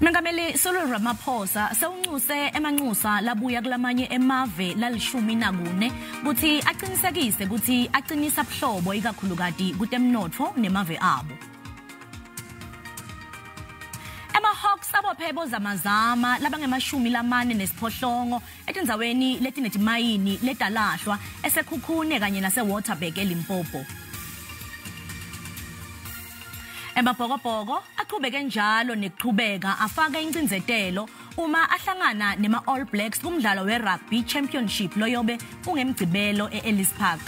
Mengameli Cyril Ramaphosa sewunxuse emanxusa labuya kulamanye emave la-14 kutsi aqinisekise kutsi aqinisa buhlobo ikakhulukati kutemnotfo nemave abo. Ema-Hawks abophe bozamazama labangemashumi lamane nesiphohlongo etindzaweni letinetimayini letalahlwa eSekhukhune kanye nase-Waterberg eLimpopo. Emabhokobhoko aqhubeke njalo nekuqhubeka afaka incindzetelo uma ahlangana nema-All Blacks kumdlalo we-Rugby Championship loyobe ungemgcibelo e-Ellis Park.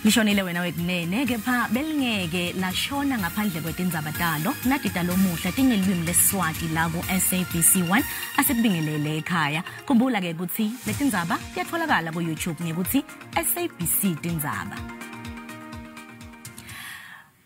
Lishonile wena wekunene kepha belingeke lashona ngaphandle kwetindzaba talo nadida lomuhla tingelwimi leSiswati la ku SABC 1 asekubingelele ekhaya. Khumbula ke ukuthi letindzaba tiyatholakala ku YouTube ngekuthi SABC Tindzaba.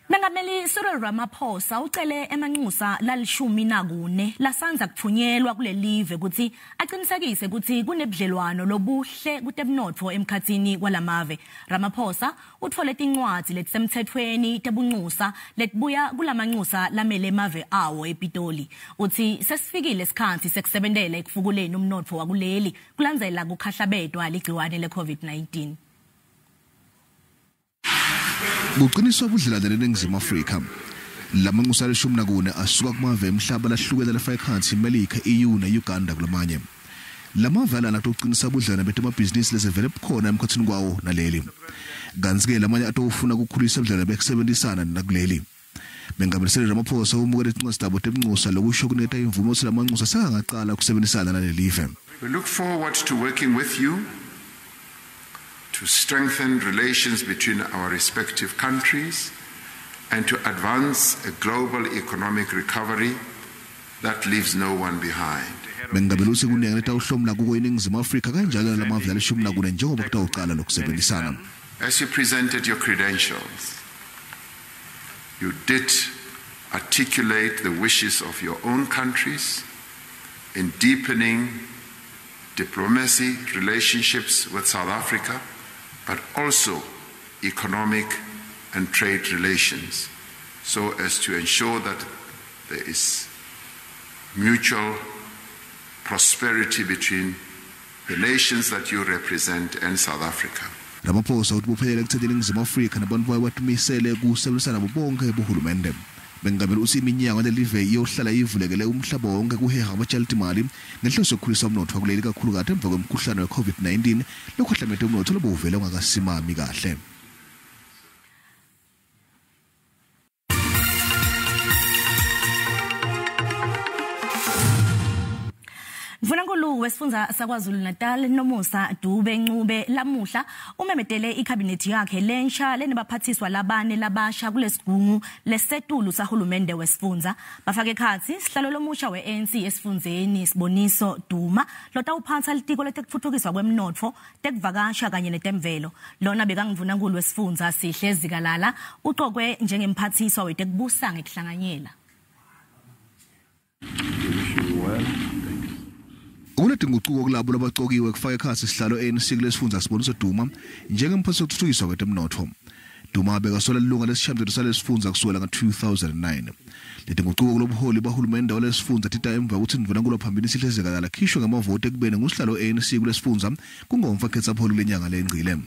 Mengameli Cyril Ramaphosa ucele emanxusa la-14 lasanza kuthunyelwa kulelive kutsi aqinisekise kutsi kunebudlelwano lobuhle kutemnotfo emkhatsini kwalamave. Ramaphosa utfole tincwadzi letisemtsetfweni tebunxusa letibuya kulamanxusa lamele emave awo ePitoli. Utsi sesifikile isikhatsi sekusebentela ekufukuleni umnotfo wakuleli kulandzela kukhahlabetwa ligciwane le-COVID-19. Kuqiniswa budlelwane leNingizimu Afrika. Lamanxusa la-14 asuka kumave emhlaba lahlukene lafaka ekhatsi iMelika, EU ne-Uganda kulamanye. Lamave lana atoqinisa budlelwane betemabhizinisi lesevele bukhona emkhatsini kwawo naleli. Kantsi-ke lamanye atofuna kukhulisa budlelwane bekusebenzisana nakuleli. Mengameli Cyril Ramaphosa umukele tincwadzi tabo tebunxusa lokusho kuniketa imvumo kutsi lamanxusa sekangacala kusebenzisana nalelive. We look forward to working with you to strengthen relations between our respective countries and to advance a global economic recovery that leaves no one behind. Mengameli utsi kunengi letawuhlomula kuko iNingizimu Afrika kanjalo nalamave la-14 njengoba kutawucala lokusebenzisana. As you presented your credentials, you did articulate the wishes of your own countries in deepening diplomacy relationships with South Africa, but also economic and trade relations, so as to ensure that there is mutual prosperity between the nations that you represent and South Africa. Ramaphosa utibophelele ekutheni iNingizimu Afrika nabantu bayo batimisele kusebenzisana nabo bonke bohulumende. Mengameli utsi iminyango yalelive iyohlala ivulekele umhlaba wonke kuheha abatshalitimali ngenhloso yokukhulisa umnotfo wakuleli kakhulukati emva kwemkhuhlane we-COVID-19 lokhahlamete umnotfo lobuvele ungakasimami kahle. Mvunankulu wesifundza saKwaZulu Natal Nomusa Dube Ncube lamuhla umemetele ikhabinethi yakhe lensha lenebaphathiswa labane labasha kulesigungu lesetulu sahulumende wesifundza. Bafake ekhatsi sihlalo lomusha we-ANC esifundzeni Siboniso Duma lotawuphatsa litiko letekutfutfukiswa kwemnotfo, tekuvakasha kanye netemvelo. Lona bekangumvunankulu wesifundza Sihle Zikalala uqokwe njengemphathiswa wetekubusa ngekuhlanganyela. Kuletingucuko kulabo labacokiwe kufaka ekhatsi sihlalo ANC kulesifundza Siboniso Duma njengemphatsi wekutfutfukiswa kwetemnotfo. Duma bekasola lilunga lesishayamtsetfo salesifundza kusukela nga-2009. Letingucuko kulobuholi bahulumende walesifundza tita emva kwekutsi Ndvunankhulu waphambili Sihle Zikalala akhishwe ngemavoti ekubeni ngusihlalo ANC kulesifundza kungomfa khetsapholi kulenyanga lengcile.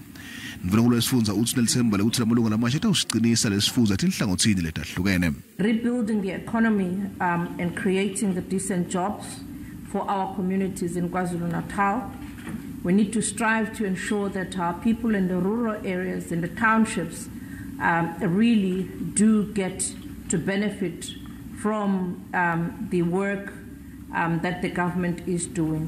Ndvunankhulu wesifundza utsi unelitsemba lekutsi lamalunga lamasha atawusicinisa lesifundza tinhlangotsini letahlukene. Rebuilding the economy and creating the decent jobs for our communities in KwaZulu-Natal. We need to strive to ensure that our people in the rural areas, in the townships, really do get to benefit from the work that the government is doing.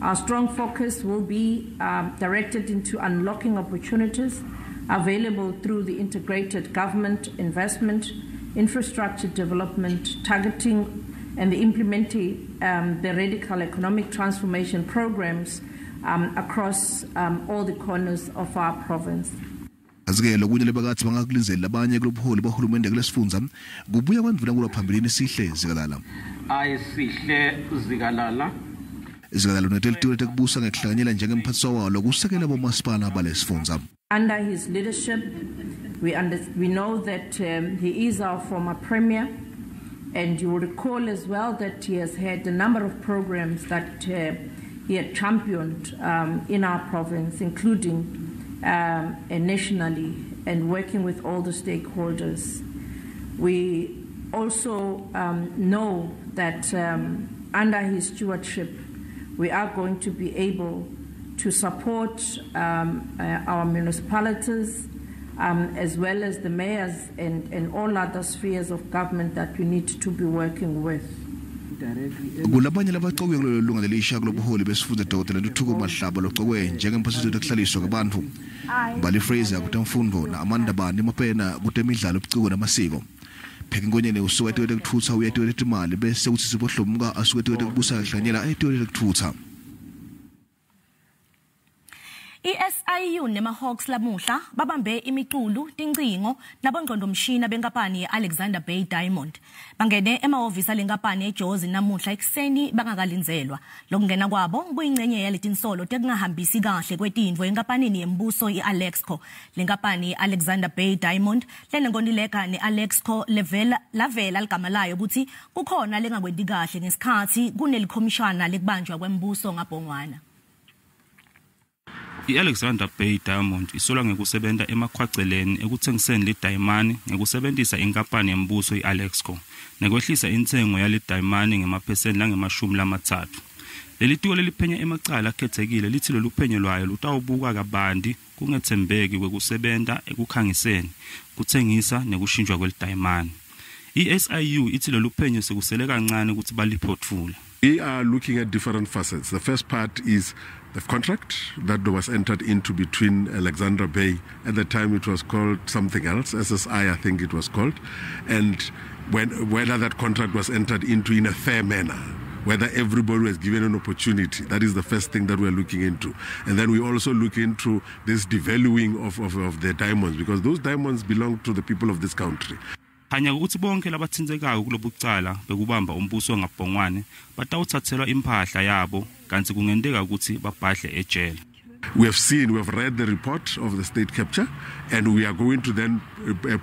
Our strong focus will be directed into unlocking opportunities available through the integrated government investment, infrastructure development, targeting and the implementing the radical economic transformation programs across all the corners of our province. Azike lokunye lebakatsi bangakulindzeli labanye kulobuholi bahulumende kulesifundza kubuya kwandvunankhulu phambilini Sihle Zikalala. I Sihle Zikalala. Izikalo netelitiko tekubusa ngekuhlanganyela njengemphathiswa walo kusekela bomasipala balesifundza. Under his leadership, we know that he is our former premier, and you will recall as well that he has had a number of programs that he had championed in our province, including and nationally, and working with all the stakeholders. We also know that under his stewardship, we are going to be able to support our municipalities, as well as the mayors and all other spheres of government that we need to be working with. Kulabanye labaqokwe kulelo lunga lelisha kulobuholi besifundza Dr. Ntuthuko Mahlaba loqokwe njengemphathiswa yokuhlaliswa kwabantu, Mbali Fraser kutemfundo na Amanda Bani Mapena kutemidlalo, ubuciko namasiko. Bheki Nkonyeni usuka etiko lekuthutsa uya etiko letimali, bese kuthi Sipho Hlomuka asuka etiko lekubusa kahlanyela etiko lekuthutsa. I-SIU nema-Hawks lamuhla babambe imiculu, tincingo nabongqondomshina benkampani ye-Alexander Bay Diamond. Bangene emahhovisi alenkampani eJozi namuhla ekuseni bangakalinzelwa. Lokungena kwabo kuyingcenye yaletinsolo tekungahambisi kahle kwetintfo enkampanini yembuso i-Alexco. Lenkampani i-Alexander Bay Diamond lenenkontileka ne-Alexco levela lavela ligama layo ukuthi kukhona lengakwenti kahle ngesikhathi kunelikhomishana lekubanjwa kwembuso ngabhongwana. I-Alexander Bay Diamond isolwa ngekusebenta emakhwaceleni ekuthengiseni lidayimani ngekusebentisa inkampani yembuso i-Alexco nekwehlisa intsengo yalidayimani ngemaphesenti langema-30. Leli tiko leliphenya emacala akhethekile lithi lolu phenyo lwayo lutawubuka kabanti kungethembeki kwekusebenta ekukhangiseni, kuthengisa nekushintshwa kwelidayimani. I-SIU ithi lolu phenyo sekusele kancane ukuthi baliphothule. We are looking at different facets. The first part is the contract that was entered into between Alexandra Bay. At the time it was called something else, SSI I think it was called, and whether that contract was entered into in a fair manner, whether everybody was given an opportunity. That is the first thing that we're looking into. And then we also look into this devaluing of the diamonds, because those diamonds belong to the people of this country. Hanya ukuthi bonke labathintekako kulobucala bekubamba umbuso ngabhongwane batawuthathelwa impahla yabo kanti kungenteka ukuthi babhadle ejele. We have seen, we have read the report of the state capture, and we are going to then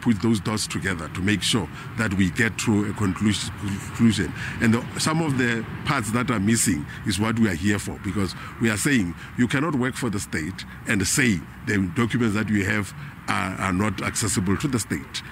put those dots together to make sure that we get to a conclusion. And some of the parts that are missing is what we are here for, because we are saying you cannot work for the state and say the documents that you have are not accessible to the state.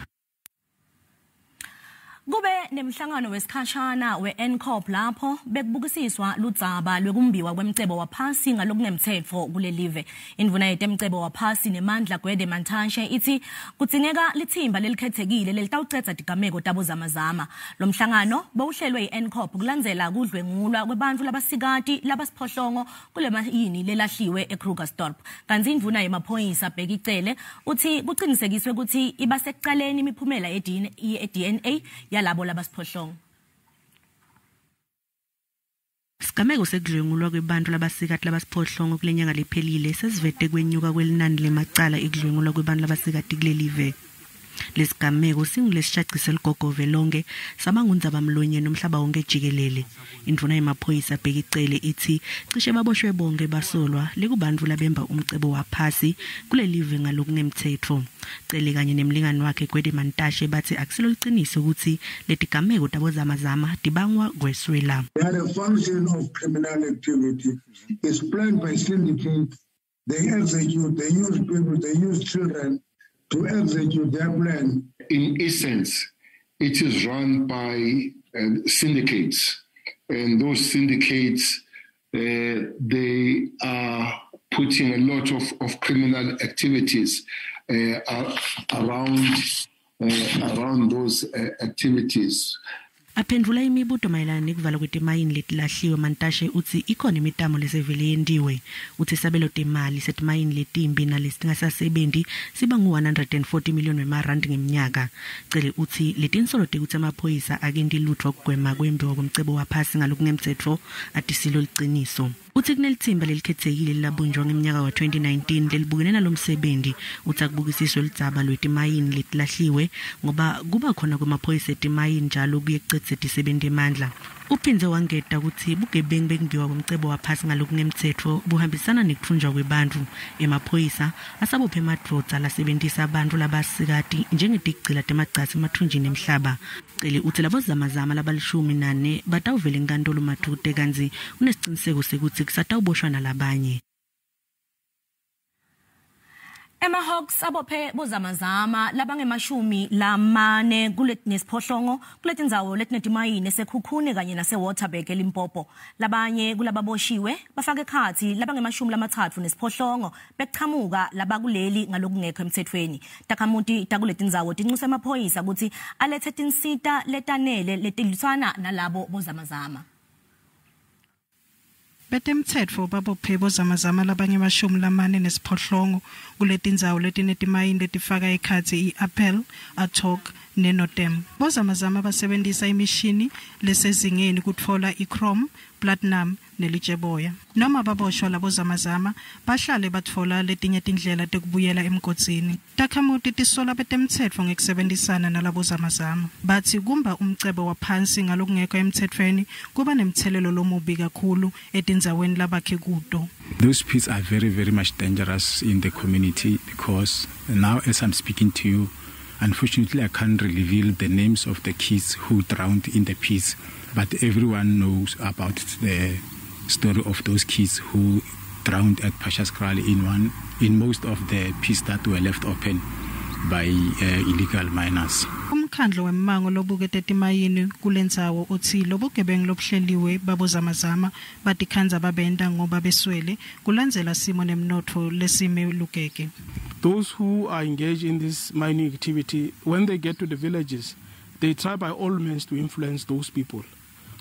Kube nemhlangano wesikhashana we-NCOP lapho bekubukisiswa ludzaba lwekumbiwa kwemcebo waphasi ngalokungemthetho kulelive. Indvuna yetemcebo waphasi nemandla Gwede Mantashe ithi kudzingeka lithimba lelikhethekile lelitawucedza tigameko tabozamazama. Lo mhlangano bowuhlelwe yi-NCOP kulandzela kudlwengulwa kwebantfu labasikati labasiphohlongo kule mayini lelahliwe eKrugersdorp. Kantsi indvuna yemaphoyisa Bheki Cele uthi kucinisekiswe kutsi ibasekucaleni imiphumela ye-DNA yalabo labasiphohlongo. Sigameko sekudlwengulwa kwebantu labasikati labasiphohlongo kulenyanga lephelile sesivete kwenyuka kwelinani lemacala ekudlwengulwa kwebantu labasikati kulelive. Lesigameko singulesishacise ligogove lonke sabangundzabamlonyeni nomhlaba wonke jikelele. Indvuna yemaphoyisa Bheki Cele ithi cishe baboshwe bonke basolwa lekubantfu labemba umcebo waphasi kulelive ngalokungemthetho. Cele kanye nemlingani wakhe Gwede Mantashe bathi akusilo liciniso ukuthi letigameko tabozamazama tibangwa kweswela. The function of criminal activity is planned by syndicates. They execute, they use people, they use children to execute their plan. In essence, it is run by syndicates, and those syndicates, they are putting a lot of criminal activities around those activities. Aphendvula imibuto mayelana nekuvalwa kwetimayini letilahliwe, Mantashe utsi ikhona imitamo lesevele yentiwe. Utsi sabelo temali setimayini letimbi naletingasasebenzi siba ngu-140 million wemarandi ngemnyaka. Cele utsi letinsolo tekutsi emaphoyisa akenti lutfo kugwema kwembiwa kwemcebo waphasi ngalokungemtsetfo atisilo liciniso. Utsi kunelitsimba lelikhethekile lelabunjwa ngemnyaka wa-2019 lelibukene nalomsebenzi. Utsi akubukisiswe ludzaba lwetimayini letilahliwe ngoba kuba khona kwemaphoyisa etimayini njalo kuye kucedze tisebenti emandla. Uphindze wangeta kutsi bugebengu bekumbiwa kwemcebo waphasi ngalokungemtsetfo buhambisana nekutfunjwa kwebantfu. Emaphoyisa asabophe emadvodza lasebentisa bantfu labasikati njengetigcila temacasi emathunjini emhlaba. Cele utsi labozamazama labalishumi nane batawuvela enkantolo madvute, kantsi kunesiciniseko sekutsi kusatawuboshwa nalabanye. Ema-Hawks abophe bozamazama labange-48 kuletindzawo letinetimayini eSekhukhune kanye nase-Waterberg eLimpopo. Labanye kulababoshiwe bafake ekhatsi labange-38 bekuchamuka labakuleli ngalokungekho emtsetfweni. Takhamuti takuletindzawo tinxusa emaphoyisa kutsi alethe tinsita letanele letilwisana nalabo bozamazama. Betemtsetfo babophe bozamazama labangema-48 kuletindzawo letinetimayini letifaka ekhatsi i-Appel, Atok neNotem. Bozamazama basebentisa imishini lesezingeni kutfola i-chrome, platinum nelitjeboya. Noma baboshwa labozamazama bahlale batfola letinye tindlela tekubuyela emgodzini. Takhamuti tisola betemtsetfo ngekusebenzisana nalabozamazama. Batsi kumba umcebo waphansi ngalokungekho emtsetfweni kuba nemtselelo lomubi kakhulu etindzaweni labakhe kuto. Those pits are very, very much dangerous in the community because now as I'm speaking to you, unfortunately I can't reveal the names of the kids who drowned in the pits, but everyone knows about the story of those kids who drowned at Pashaskraal in most of the pits that were left open by illegal miners. Umkhandlo wemmango lobukete timayini kulendzawo utsi lobugebengu lobuhleliwe babozamazama batikhandza babenta ngoba beswele kulandzela simo nemnotfo lesime lugege. Those who are engaged in this mining activity, when they get to the villages, they try by all means to influence those people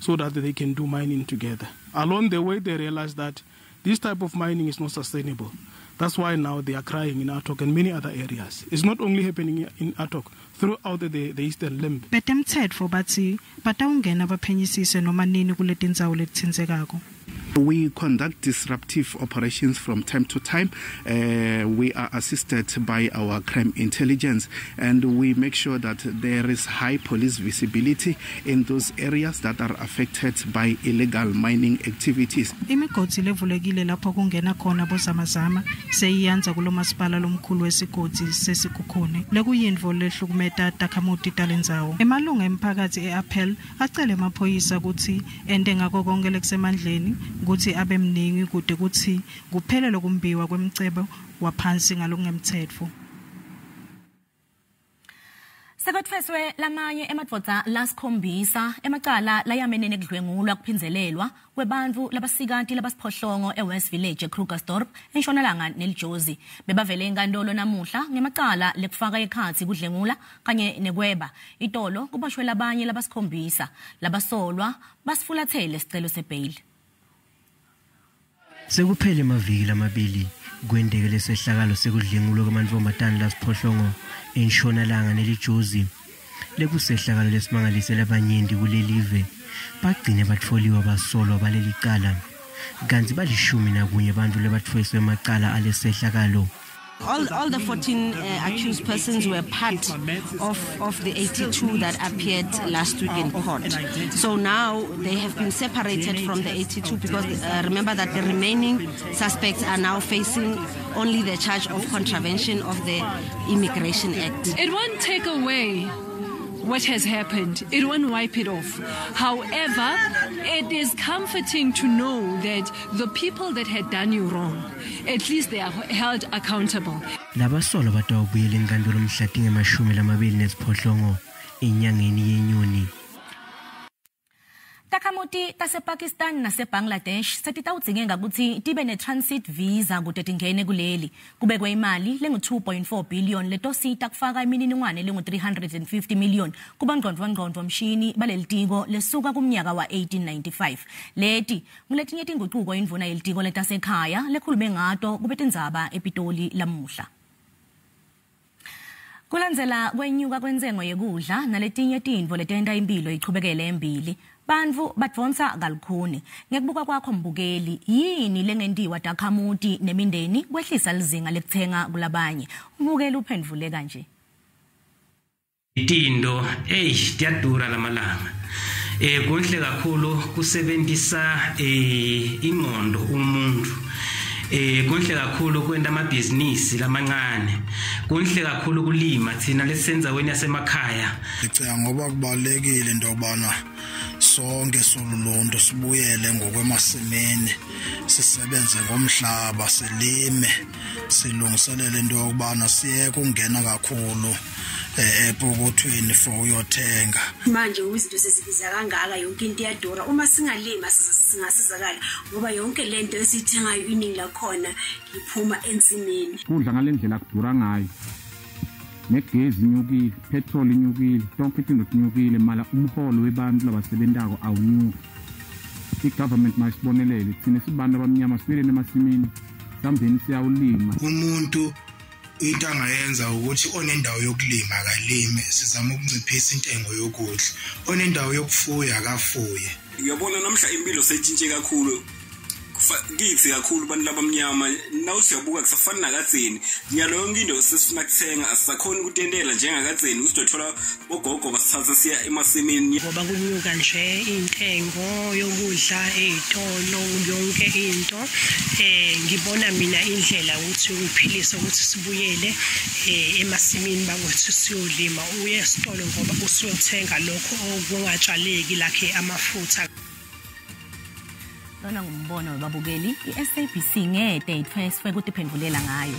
so that they can do mining together. Along the way, they realize that this type of mining is not sustainable. That's why now they are crying in Atok and many other areas. It's not only happening in Atok, throughout the Eastern Limb. Betemtsetfo batsi batawungena baphenyisise noma nini kuletindzawo letitsintsekako. We conduct disruptive operations from time to time. We are assisted by our crime intelligence, and we make sure that there is high police visibility in those areas that are affected by illegal mining activities. Imigodzi levulekile lapho kungena khona bozamazama seyiyandza kulomasipala lomkhulu wesigodzi seSekhukhune, lekuyintfo lehlukumeta takhamuti talendzawo. Emalunga emphakatsi e-Appel acele emaphoyisa kutsi ente ngako konkhe lekusemandleni kutsi abe mningi kute kutsi kuphele lokumbiwa kwemcebo waphansi ngalokungemtsetfo. Sekwetfweswe lamanye emadvodza lasikhombisa emacala layamene nekudlwengulwa kuphindzelelwa kwebantfu labasikati labasiphohlongo eWest Village eKrugersdorp eNtshonalanga neliJozi. Bebavele enkantolo namuhla ngemacala lekufaka ekhatsi kudlengula kanye nekweba. Itolo kuboshwe labanye labasikhombisa labasolwa basifulathele sicelo sebheyili. Sekuphele emaviki lamabili kwenteke lesehlakalo sekudlengulwa kwemantfombatana lasiphohlongo eNtshonalanga neliJozi. Lekusehlakalo lesimangalise labanyenti kulelive. Bagcine batfoliwe basolwa baleli cala, kantsi 11 bantfu lebatfweswe emacala alesehlakalo. All the 14 accused persons were part of the 82 that appeared last week in court. So now they have been separated from the 82 because remember that the remaining suspects are now facing only the charge of contravention of the Immigration Act. It won't take away what has happened. It won't wipe it off. However, it is comforting to know that the people that had done you wrong, at least they are held accountable. Labasolwa batawubuyela enkantolo mhla tinge-28 enyangeni yeNyoni. Takhamuti tasePakistan naseBangladesh setitawudzingeka kutsi tibe ne-transit visa kute tingene kuleli. Kubekwe imali lengu-2.4 billion letosita kufaka imininingwane lengu-350 million kubongcondvongcondvo mshini balelitiko lesuka kumnyaka wa-1895. Leti nguletinye tingucuko indvuna yelitiko letasekhaya lekhulume ngato kubetindzaba ePitoli lamuhla. Kulandzela kwenyuka kwentsengo yekudla naletinye tintfo letenta imphilo ichubekele embili, bantfu badvonsa kalukhuni. Ngekubuka kwakho mbukeli, yini lengentiwa takhamuti nemindeni kwehlisa lizinga lekutsenga kulabanye? Umbukeli uphendvule kanje. Tindo, tiyadura lamalanga. Kuhle kakhulu kusebenzisa ingqondo umuntu. Kuhle kakhulu kwenda amabhizinisi lamancane. Kuhle kakhulu kulima thina lesenzaweni yasemakhaya. Ndicinga ngoba kubalulekile into yokubana sonke soluluntu sibuyele ngokwemasimini, sisebenze ngomhlaba, silime, silungiselele into yokubana siye kungena kakhulu epokothweni for uyothenga. Manje izinto sesibiza kangaka, yonke into iyadura. Uma singalima singasizakala ngoba yonke lento esiyithengayo iningi lakhona liphuma ensimini. Kudla ngalendlela kudura ngayo, negezi inyukile, petrol inyukile, tonke itinto tinyukile, mala umholo webantu labasebentako awunyuki. I-government mayisibonelele thina sibantu abamnyama sibuyele emasimini, sambeni siyawulima. Umuntu into angayenza ukuthi onendawo yokulima akalime, sizama ukunciphisa intengo yokudla. Onendawo yokufuya akafuye. Uyabona namhla impilo seyitshintshe kakhulu kithi kakhulu abantu labamnyama. Naw siyabuka kusafana nakadzeni, nyalo yonke into sesifuna kuthenga, asisakhoni ukutendela njengakadzeni. Usizothola bogogo basithatha siya emasimini. Ngoba kunyuka nje intengo yokudla ey'tolo, yonke into. Ngibona mina indlela ukuthi uphilise ukuthi sibuyele emasimini bakwethu siyolima. Uye esitolo ngoba usuyothenga lokho okungatshaleki lakhe amafutha. Lona ngumbono wababukeli, i-SABC ngede ithweswe kutiphendulela ngayo.